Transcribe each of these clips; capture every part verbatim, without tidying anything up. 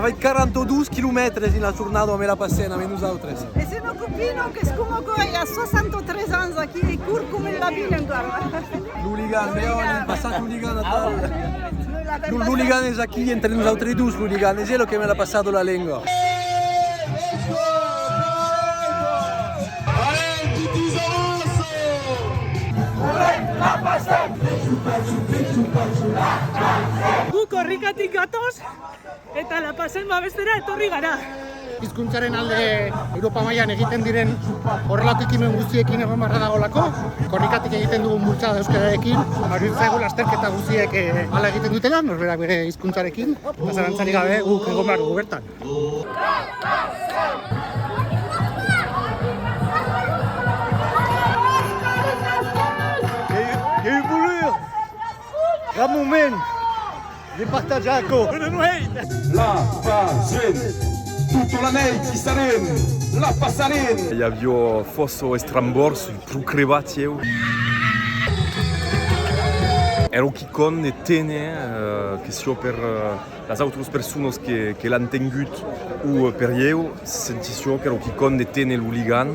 Fai quaranta-dos quilomètres dins la jornada amb la Passem, amb nosautres. E se non copino, qu'es coma aquò, i a soixante-treize ans aquí e cor coma un lapin encara. L'Oligan, ben, avèm passat l'Oligan atal. Lo, l'Oligan es aquí entre nosautres dos, l'Oligan, es el que me l'a passat la lenga. Buco, ricaticatòs! E tà la Passem va bèster e tot arribarà. Hizkuntzaren alde Europa mailan egiten diren horrelako ekimen guztiekin egon beharra dagoelako. Korrikatik egiten dugun bultzada euskararekin, ba, iruditzen zaigu lasterketa guztiek, eh, hala egiten dutela, norberak bere hizkuntzarekin, eta zalantzarik gabe guk egon behar dugu bertan. Qu'ei, qu'ei un bonur! Gran moment! De partatjar aquò. Bona nueit! La Passem, tota la nèit i sarem, la passarem! I aviá fòrça estrambòrds, pro crebat, ieu. Èra quicòm de téner, eh, que siá per, eh, las autras personas que, que l'an tengut o, eh, per ieu, sentissiá qu'èra quicòm de téner l'Oligan.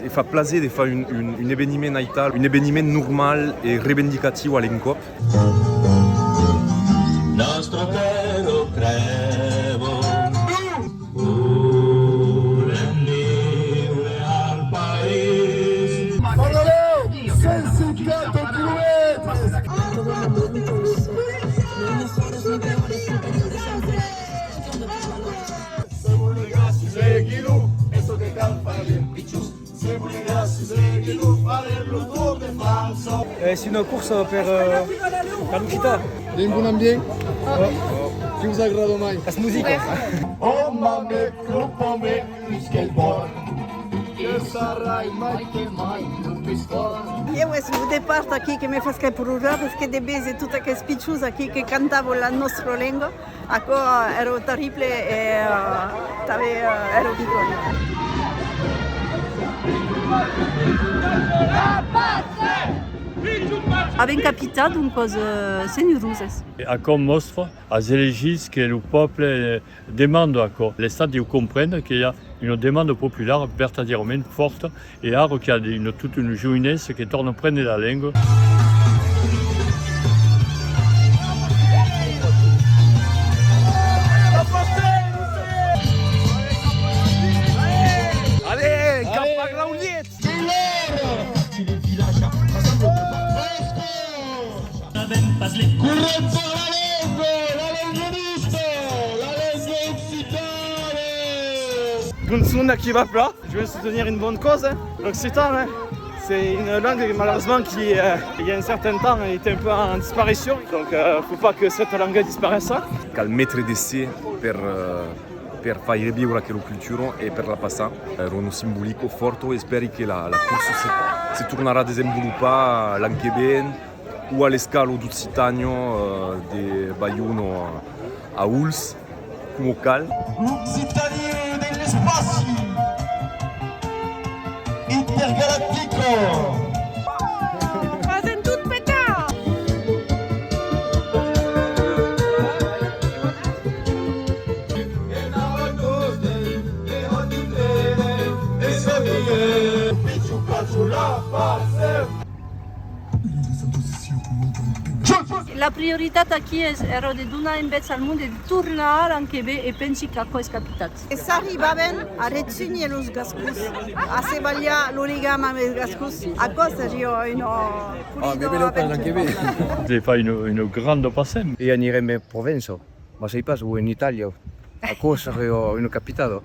E fa plaser de far un, un, un eveniment aital, un eveniment normal e reivindicatiu a l'encòp. Nòstra tèrra crèba. Volem viure al país. Parlèu, cent cinquanta quilomètres! Se volètz seguir-lo, es çò que cal far, pichons. Se volètz seguir-lo, farem lo Tour de França. Eh, es una corsa per, eh, per lo quitar. I a un bon ambient. Qué vos agrada mai? Las musicas. Òme, me cropa, me, plus qu'el vòl. Que sarai mai que mai lo pus fòrt. Ieu es lo depart aquí que me fas que plorar, perque de véser tot aqueles pichons aquí que cantavan la nòstra lenga, aquò èra terrible e, eh, tanben, eh, èra vigòr. Avèm capitat, doncas, eh, senhoroses. E aquò mòstra als elegits que lo pòble, eh, demanda aquò. L'Estat deu comprendre que i a una demanda populara vertadièrament fòrta e ara qu'i a de, una, tota una joinessa que torna prene la lenga. Allez, cap a Graulièrs! Correm per la lenga, la lenga vista, la lenga occitana. Une sonde qui va pas, je vais soutenir une bonne cause, hein, l'occitan, hein. C'est une langue, malheureusement, qui, euh, il y a un certain temps, était un peu en disparition. Donc, euh, faut pas que cette langue disparaisse, hein. Cal metre de se per, euh, per faire viure aquela cultura e per la passar. Èra una simbolica fòrta, espèri que la, la corsa se, se tornarà desenvolopar l'an que ven, o a l'escala d'Occitània, eh, de Baiona a Ols, coma cal. L'Occitània de l'espaci intergalactic. Fasèm tot petar! La prioritat aquí es, èra de donar enveja al monde de tornar l'an que ven e pensi qu'aquò es capitat. E s'arribàvem a rejónher los gascons, a se balhar lo ligam amb los gascons, aquò seriá una polida aventura. De far una, una granda Passem. E anirem en Provença. Mas sai pas, o en Itàlia. Aquò seriá una capitada.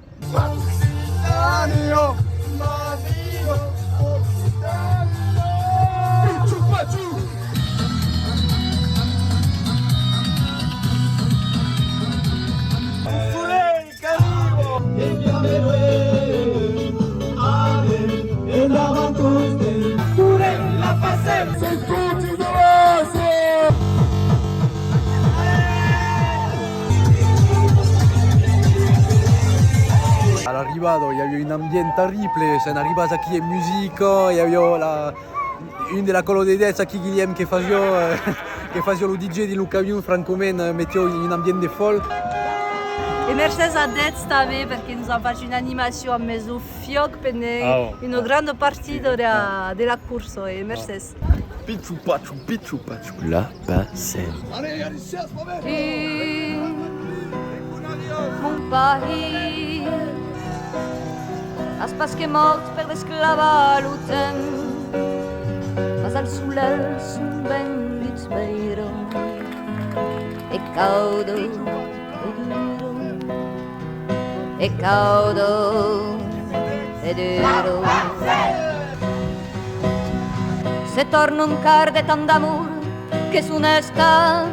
A l'arribada, i aviá un ambient terrible, sèm arribats aquí en musica, i aviá la, un de la còla de dètz aquí, Guilhèm, que fasiá, eh, que fasiá lo D J dins lo camion, francament, eh, metiá un ambient de fòl. E mercés a Dètz tanben, perque nos an fach una animacion amb Meso Fiòc pendent una granda partida de la, de la corsa, e mercés. Pichu pachu, pichu pachu. La Passem. Mon país, as pas que mòrt per desclavar lo temps, mas al solelh son venguts veire e cauda e dura, e cauda e dura. Se torna un quart de tant d'amor que son estat,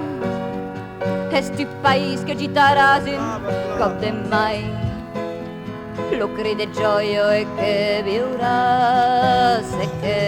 es tu país que gitaràs un còp de mai lo cri de jòia e que viuràs e que